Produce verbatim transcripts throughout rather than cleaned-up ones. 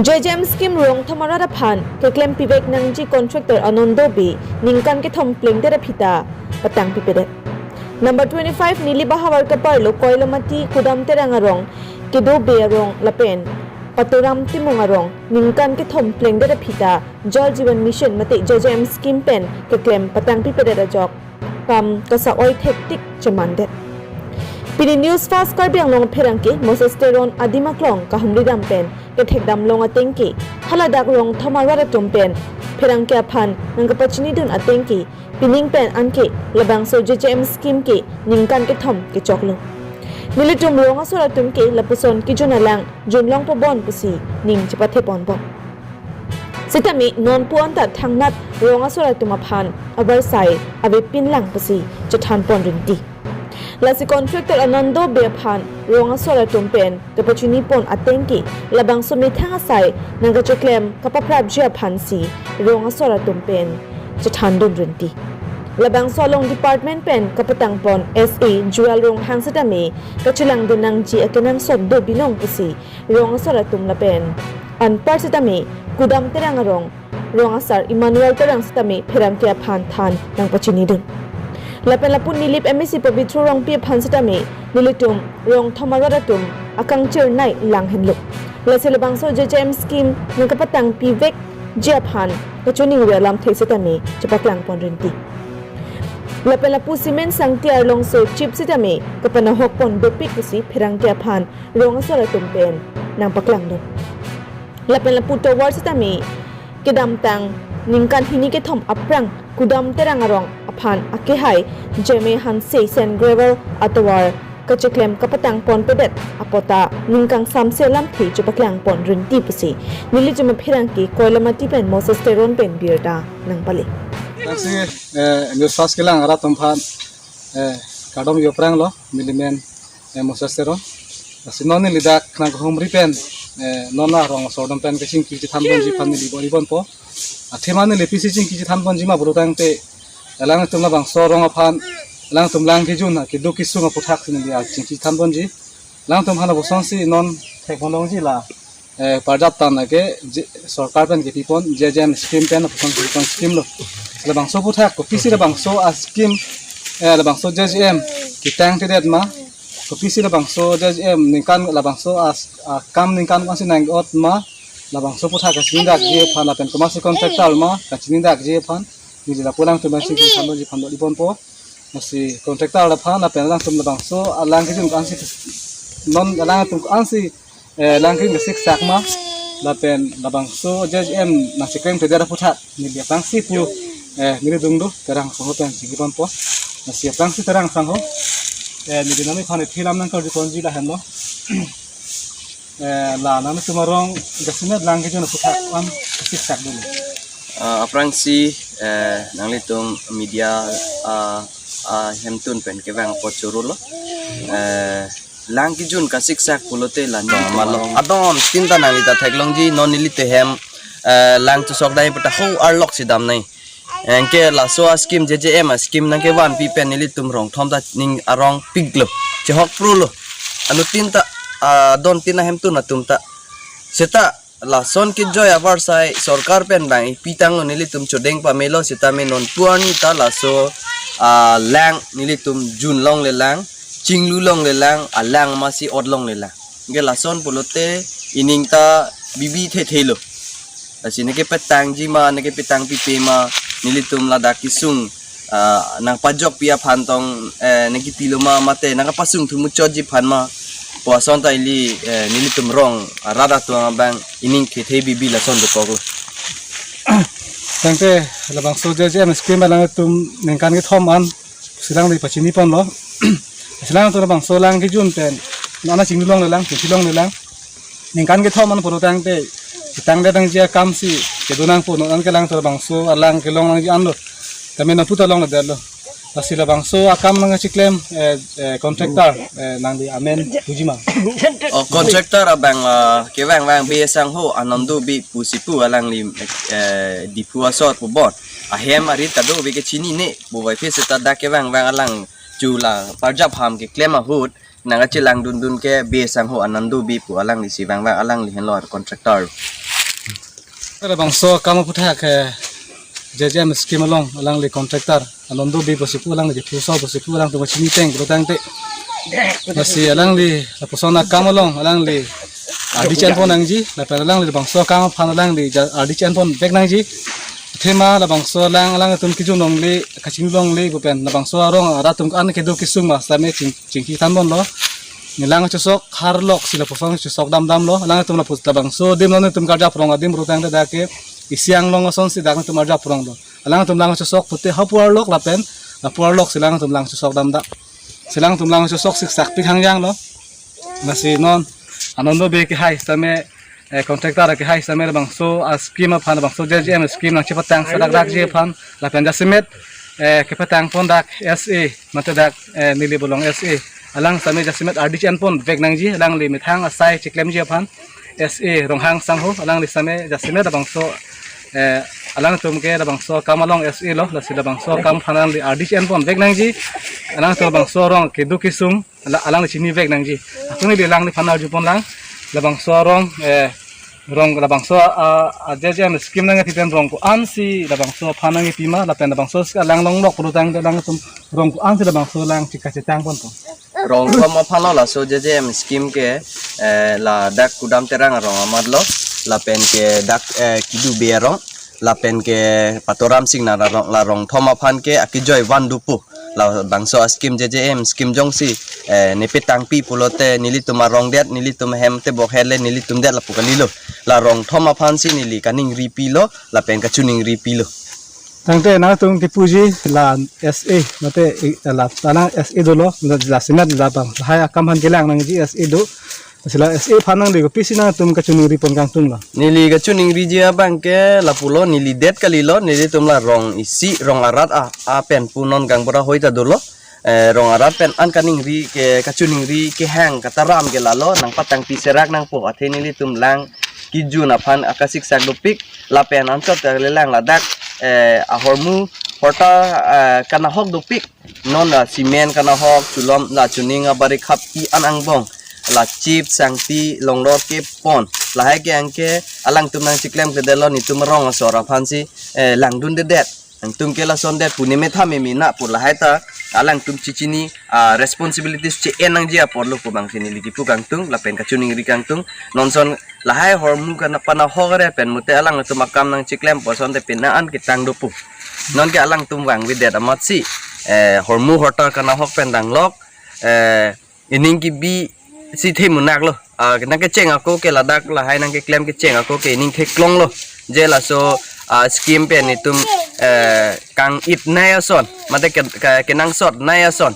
J J M scheme Rongthom arat aphan keklem pivek nangji contractor Anando Bey ningkan kethom plengdet aphi ta patang pipedet. Number twenty-five Nilip ahavar kaparlo Koilamati Kudam Terang arong, Kedo Bey arong lapen Paturam Timung arong ningkan kethom plengdet aphi ta Jal Jeevan Mission mate J J M scheme pen keklem patang pipedet ajok kam kasa-oi thektik chemandet. Pini News Fast Karbi Anglong pherangke Moses Teron adim aklong kahumri dam pen kethek damlong ateng ke haladak Rongthom arat atum pen pherangke aphan nangkapachinidun ateng ke pining pen anke labangso J J M scheme ke ningkan kethom kechoklo. Nelitum rong asor atum ke lapuson kejun alang junlong pobon pusi ning chepathe ponbom. Sitame nonpu anta thangnat rong asor atum aphan avarsai avepin lang pusi chethan pon rinti. Lasi contractor Anando Bey aphan rong asor atum pen kapachini pon ateng ke labangso methang asai nangkacheklem kapaprapji aphansi rong asor atum pen chethandun rinti. Labangso along department pen kapatang pon S A Joel Ronghang sitame kachelangdun nangji akenangsot do binong pusi rong asor atum lapen anpar sitame Kudam Terang arong rong asar Emmanuel Terang sitame pherangke aphan than nangpachinidun. Lapen lapu Nilip M A C Pabitra Rongpi aphan sitame nelitum Rongthom arat atum akangchirnei lang henlo. Lasi labangso J J M scheme nangkapatang pivekji aphan kachiningri alamthe sitame chepaklang pon rinti. Lapen lapu Cement Sangti Arlongso Chief sitame kapanahok pon dopik pusi pherangke aphan rong asor atum pen nangpaklangdun. Lapen lapu tovar sitame kedamtang ningkan hini kethom aphrang Kudam Terang arong aphan akehai Jeme Hanse Sand Gravel atovar kacheklem kapatang pon pedet apot ta ningkan samse alamthe chepaklang pon rinti pusi nelitum apherangke Koilamati pen Moses Teron pen birta nangpale. Lasi, eh, News Fast kelang arat atum aphan, eh, kardom yo aphranglo, nelimen, eh, Moses Teron. Lasi non neli dak nangkahumri pen, eh, non arong asor atum pen kachingki chethan ponji aphan neli bor-i ponpo. Athema neli pisi chingki chethan ponji ma pulotangte, alangtum labangso arong aphan, alangtum lang kejun, keduk kesung aputhak si neli chingki chethan ponji. Alangtum aphan lapuson si non thek pon longji la, eh, parjap tan ake J-, sorkar pen kepi pon J J M scheme pen lapuson kepi pon scheme lo. Labangso aputhak kopisi labangso a-scheme, eh, labangso J J M ketangtedet ma, kopisi labangso J J M ningkan labangso a, akam ningkan ansi nang-ot ma, labangso aputhak kachinidakji aphan lapen komatsi contractor ma kachinidakji aphan neli lapu alangtum aphan chingki chethan ponji aphan bor-i ponpo. Lasi contractor aphan lapen alangtum labangso alang kejun ansi non alangtum ansi, eh, lang kejun kasiksak ma lapen labangso J J M nangcheklem tedet aputhak neli aphrangsi pu, eh, neli dungdu Terang Sangho pen chingki ponpo. Lasi aphrangsi Terang Sangho, eh, neli nami aphan ithi lam nangkarju ponji lahenlo. Eh, la nangtum arong jasemet lang kejun aputhak an kasiksak dolo. Ah, aphrangsi, eh, nanglitum media, ah, ah, hemtun pen kevang apot choro lo. Eh, lang kejun kasiksak pulote la nelitum arong adon tinta nangli ta theklongji non nelitum hem, eh, lang chosok dai puta ho arlok si damnei. Anke laso a-scheme J J M a-scheme nangkevanpi pen nelitum Rongthom ta ning arong piklo, chehok prolo. Anuttin ta, ah, adon tin ahemtun atum ta. Seta lason kejoi avarsai sorkar pen bang ipi tanglo nelitum chodeng pamelo seta me nonpu arni ta laso, ah, lang nelitum junlongle lang, chinglulongle lang, alang masi otlongle lang. Anke lason pulote ining ta bibi thethelo. Lasi neke petangji ma, neke petang pipe ma, nelitum ladak kesung, ah, nangpajokpi aphan tong, eh, neke pilo ma, mate nangkapasung thumuchotji aphan ma, pu ason ta ili, eh, nelitum rong, ah, arat atum abang ining kethe bibi lason dokoklo. Tangte labangso J J M scheme alangtum ningkan kethom an si alangli pachini ponlo. Si alangtum labangso lang kejun pen non ana chinglulongle lang, chinglulongle lang. Ningkan kethom an pulotangte ketangdet nangji akam si kedo nangpo, non an ke alangtum labangso alang kelong nangji anlo. Tame nonpu ta longledetlo. Lasi labangso akam nangkacheklem, eh, eh, contractor, eh, nangli amen puji ma? Oh, contractor abang, ah, kevangvang Bey Sangho Anando Bey pusi pu alangli, eh, Diphu asor pubon. Ahem arit kado-ve kechinine, puvoiphit seta dak kevangvang alang chula parjap ham keklem ahut nangkachelang dundun ke Bey Sangho Anando Bey pu alangli si vangvang, alangli henlo contractor. Labangso akam aphuthak, eh, J J M scheme along alangli contractor Anando Bey pusi pu, alangli puso pusi pu, alangtum chini teng pulotangte, lasi alangli lapuson akam along alangli ardi chenpon nangji, lapen alangli labangso akam aphan alangli ja-, ardi chenpon vek nangji. Athema labangso alang alangtum kejun longle, kachini longle pu pen labangso arong arat atum an kedo kesung ma sitame ching, chingki thanponlo. Nelang chesok harlok si lapuson chesok damdamlo. Alangtum lapus labangso adim lo netum karjap rong adim pulotangte dak ke isi anglong asonsi dak netum arjap ronglo. Alangtum lang chesok pute hapu arlok lapen lapu arlok si alangtum lang chesok damdam. Si alangtum lang chesok siksak pik hangjanglo. Lasi non Anando Bey kehai sitame, eh, contractor kehai sitame labangso ascheme aphan, labangso J J M scheme nangchepatang serak dakji aphan lapen jasemet, eh, kepatangpon dak S A, mate dak, eh, Nilip along S A, alang sitame jasemet ardi chenpon vek nangji, alangli methang asai chiklemji aphan. S A Ronghang Sangho, alangli sitame jasemet labangso, eh, alangtum ke labangso akam along S A lo, lasi labangso akam aphan alangli ardi chenpon vek nangji. Alangtum labangso arong kedo kesung, ala-, alangli chini vek nangji. Ako neli alangliphan arjupon lang, labangso arong, eh, rong labangso, ah, ah, J J M scheme nangkepi pen rong ko-ansi labangso aphan nangkepi ma, lapen labangso si alang longlok pulotangte alangtum rong ko-ansi labangso alang chikachetangponpo? Rong thom aphanlo laso J J M scheme ke, eh, ladak Kudam Terang arong amatlo, lapen ke dak, eh, Kidu Bey arong, lapen ke Patoram Singnar arong, la rong thom aphan ke akejoi van dopo. Labangso ascheme J J M scheme jongsi, eh, nepetangpi pulote nelitum arong det, nelitum hem tebok hele, nelitum det lapu kalilo. La rong thom aphansi neli kaningripilo, lapen kachuningripilo. Tangte nangtum kepuji la S A, mate i-, la tanang S A dolo, la, jasemet labang lahai akam aphan kelang nangji S A do. Lasi la S A aphan nangli kopisi nangtum kachuningripon kangtung lo? Neli kachuningriji abang ke lapulo, neli det kalilo, nelitum la rong isi, rong arat a, a pen pu non gang bora hoi ta dolo. Eh, rong arat pen an kaningri ke, kachuningri kehang kataram ke lalo, nangpatangpi serak nangpo, athe nelitum lang kejun aphan akasiksak dopik, lapen anchot ta lelang ladak, eh, ahormu horta, eh, kanahok dopik, non la cement kanahok, chulom la chuning abari khap ki an angbong, la chip sangti longlor kepon, lahai ke anke alangtum nangchiklemkledetlo, netum rong asor aphansi, eh, langdundedet. Nangtum ke lason det pu nemethame mena pu lahai ta alangtum chichini, ah, responsibilities che-en nangji apotlo pu abangsi neli kipu kangtung lapen kachiningri kangtung. Non son lahai hormu kana panahok re pen mute alangtum akam nangchiklem pu asonte pina an ketang dopo. Non ke alangtum vangvedet amatsi, eh, hormu hortar kanahok pen danglok, eh, ining kebisi themunak lo. Ah, nangkecheng ako ke ladak lahai nangkeklem kecheng ako ke ining theklong lo. Je laso, ah, scheme pen itum, eh, kang-it nai ason, mate ke, ke, kenangsot nai ason,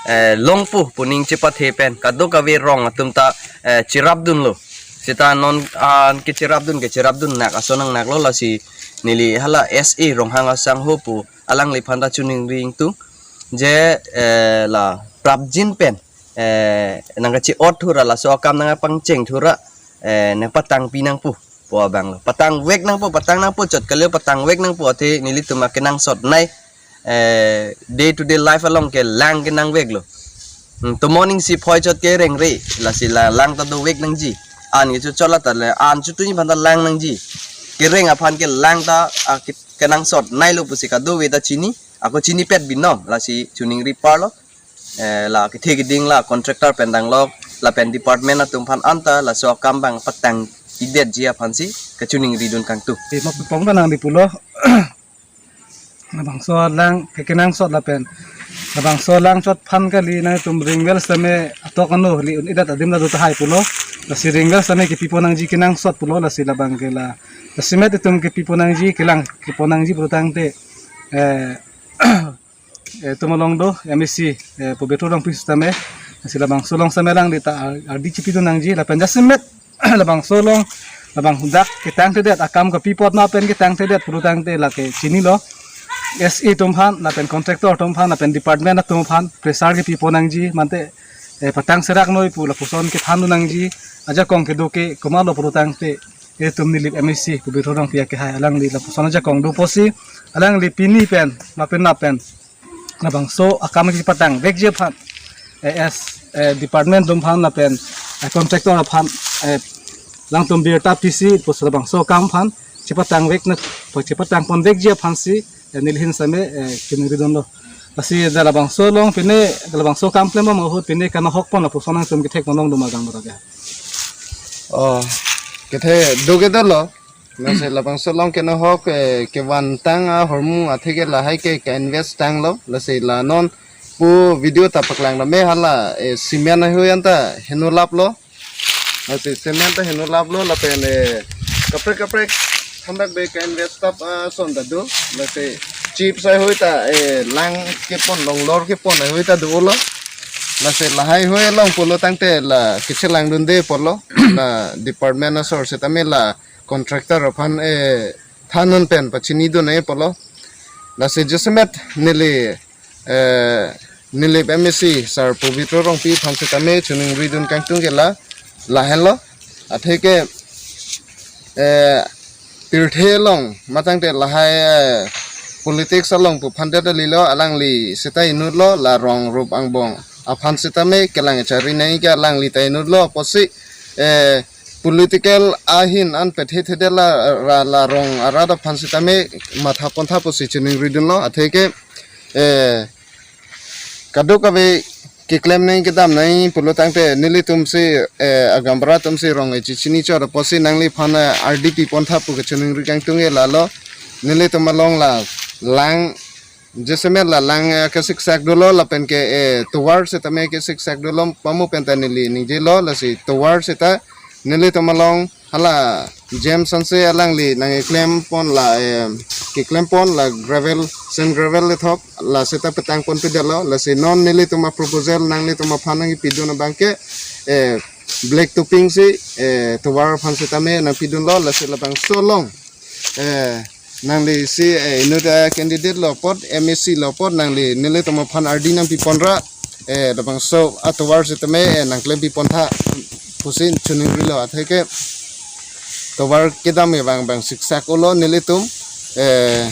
eh, longpo pu ning chepathe pen kadokave rong atum ta, eh, cherapdunlo. Seta non, ah, kecherapdun, kecherapdunnak ason nangnaklo, lasi neli hala S A Ronghang Asangho pu alangliphan ta chiningri ingtung. Je, eh, la prapjin pen, eh, nangkachi-ot thura, laso akam nangpangcheng thura, eh, nangpatangpi nangpo pu abanglo. Patangvek nangpo, patang nangpo chot kalilo, patangvek nangpo, athe nelitum akenangsot nai, eh, day to day life along ke lang kenangveklo. Hmm, tomorrow ning si phoi chot ke rengre, lasi la lang ta dovek nangji. An ke chu chot la ta le, an chu tuni aphan ta lang nangji. Kereng aphan ke lang ta, ah, ke, kenangsot nailo pusi kadokave ta chini, ako chinipet binong, lasi chiningri parlo. Eh, la kethe keding la contractor pen danglok, lapen department atum aphan anta laso akam abang patangpidetji aphansi kachiningridun kangtung. Eh, mapipong ta nangdi pulo. Labangso lang ke kenangsot lapen labangso lang chot aphan kali, nangtum ringvek sitame atok ano li un-edet adim la do tahai pulo. Lasi ringvek sitame kepipon nangji kenangsot pulo, lasi labang ke la. Lasi met itum kepipon nangji, kelang kepon nangji pulotangte, eh, eh, itum along do M A C, eh, Pobitro Rongpi sitame, lasi labangso along sitame alangli ta ar-, ardi chipidun nangji, lapen jasemet labangso along, labang dak ketangthedet akam kapi apot ma pen ketangthedet pulotangte lake chinilo. S A atum aphan, lapen contractor atum aphan, lapen department atum aphan pressure kepipon nangji, mate, eh, patang serak noi pu lapuson kethandun nangji, ajakong kedo ke komatlo pulotangte, itum Nilip M A C Pobitro Rongpi akehai alangli lapuson ajakong do pusi, alangli pini pen, lapen lapen labangso akam kepatangvekji aphan, eh, S, eh, department atum aphan lapen, eh, contractor aphan, eh, alangtum birta pisi pusi labangso akam aphan chepatang vek na, chepatang pon vekji aphansi, eh, nelihin same, eh, chiningri dunlo. Lasi dak labangso along pine, labangso kam klembom ahut pine kanohok pon lapuson nangtum kethek pon longdun ma gaonbura ke? Oh, kethe do ke dolo. Lasi labangso along kenohok, eh, kevantang ahormu atheke lahai ke ka-invest tanglo. Lasi la non pu video ta paklang tame hala, eh, cement ahui anta heno laplo. Lasi cement ta heno laplo lapen, eh, kaprek kaprek thandak be ka-invest tap, ah, ason ta do. Lasi chips ahui ta, eh, lang kepon, longlor kepon ahui ta dolo. Lasi lahai hui along pulo tangte la kechelangdunde pulo. La department asor setame la contractor aphan, eh, thandun pen pachinidun, eh, pulo. Lasi jasemet neli, eh, Nilip M A C sir Pobitro Rongpi aphan setame chiningridun kangtung ke la lahenlo. Atheke, eh, pirthe along matangte lahai, eh, politics along pu phan det kalilo, alangli seta inutlo, la rong rup angbong aphan setame kelang kachari nangji ke alangli ta inutlo apotsi, eh, political ahin an pethe thedet la, la, la rong arat aphan setame matha pontha pusi chiningridunlo. Atheke, eh, kadokave keklem nangji kedam nangji pulo tangte nelitum si, eh, agaonbura atum si rong echi chini chot apotsi nangliphan, eh, ardi pi pontha pu kechiningri kangtung ke lalo. Nelitum along la lang, jasemet la lang, eh, kesiksak dolo lapen ke, eh, tovar setame kesiksak dolo pamu pen ta neli ningjelo. Lasi tovar seta nelitum along hala James Hanse alangli nangkeklem pon la, eh, keklem pon la gravel, sand gravel le thok la seta petang pon pedetlo. Lasi non nelitum aproposal nanglitum aphan nangkepidun abang ke, eh, black topping si, eh, tovar aphan setame nangpidunlo. Lasi labangso along, eh, nangli si, eh, inut, eh, candidate lo apot, M A C lo apot, nangli nelitum aphan ardi nangpi ponra, eh, labangso atovar setame, eh, nangklempi pontha pusi chiningrilo. Atheke tovar kedam ke bang bang siksak olo nelitum, eh,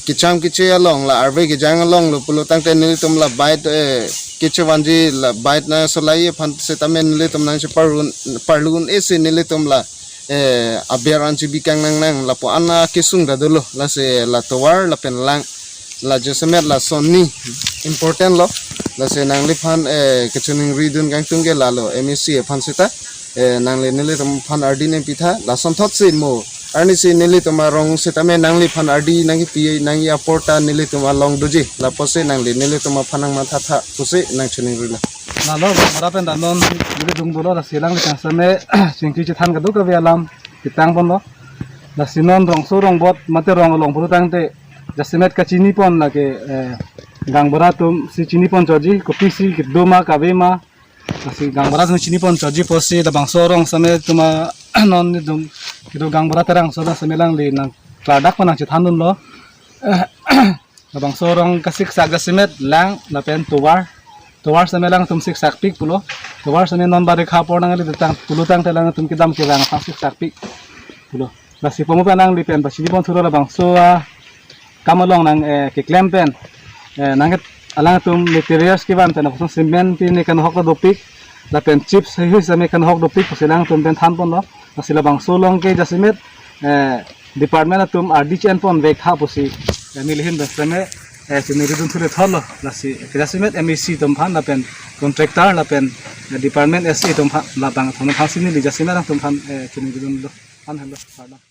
kecham keche along la arve kejang along lo pulo tangte nelitum la bike, eh, kechevanji la bike nangsolai aphan setame nelitum nangcheparlun, parlun-e si nelitum la, eh, aber an chibikang nangnang lapu an akesung ta dolo. Lasi la tovar lapen lang, la jasemet la sonni important lo. Lasi nangliphan, eh, kechiningridun kangtung ke lalo M A C aphan seta, eh, nangli nelitum aphan ardi nangpitha, lasonthot si mo arnisi nelitum arong setame nangliphan ardi nangkepi nangji apor ta nelitum along doji, lapotsi nangli nelitum aphan nangmathatha pusi nangchiningrilo. Lalo, mara pen danon, neli dungdolo, lasi alangli kangsame, chingki chethan kadokave alam ketang ponlo. Lasi non rongso rongbot, mate rong along pulo tangte, jasemet kachini pon lake, eh, gaonbura atum si chini pon choji, kopisi kedo ma kave ma, lasi gaonbura atum chini pon choji pusi labangso rong same tuma non nelitum kedo gaonbura Terangso ta same alangli nangklardak pon nangchethandunlo. Labangso rong kasiksak jasemet lang lapen tovar. Tovar same alangtum siksakpik pulo. Tovar same non barikha apor nangli detang pulo tangte alangtum kedam kevang aphan siksakpik pulo. Lasi pamu pen alangli pen pachini pon thulo labangso akam along nang, eh, keklem pen, eh, nang alangtum materials kevan pen apotsi cement pine kanohok ta dopik lapen chips heihui same kanohok dopik pusi alangtum pen than ponlo. Lasi labangso along ke jasemet, eh, department atum ardi chen pon vektha pusi, eh, nelihin pen same, eh, chiningridun thule thotlo. Lasi jasemet M A C atum aphan lapen contractor lapen, eh, department S A atum aphan labangthon aphansi neli jasemet alangtum aphan, eh, chiningridunlo. An helo, pardon.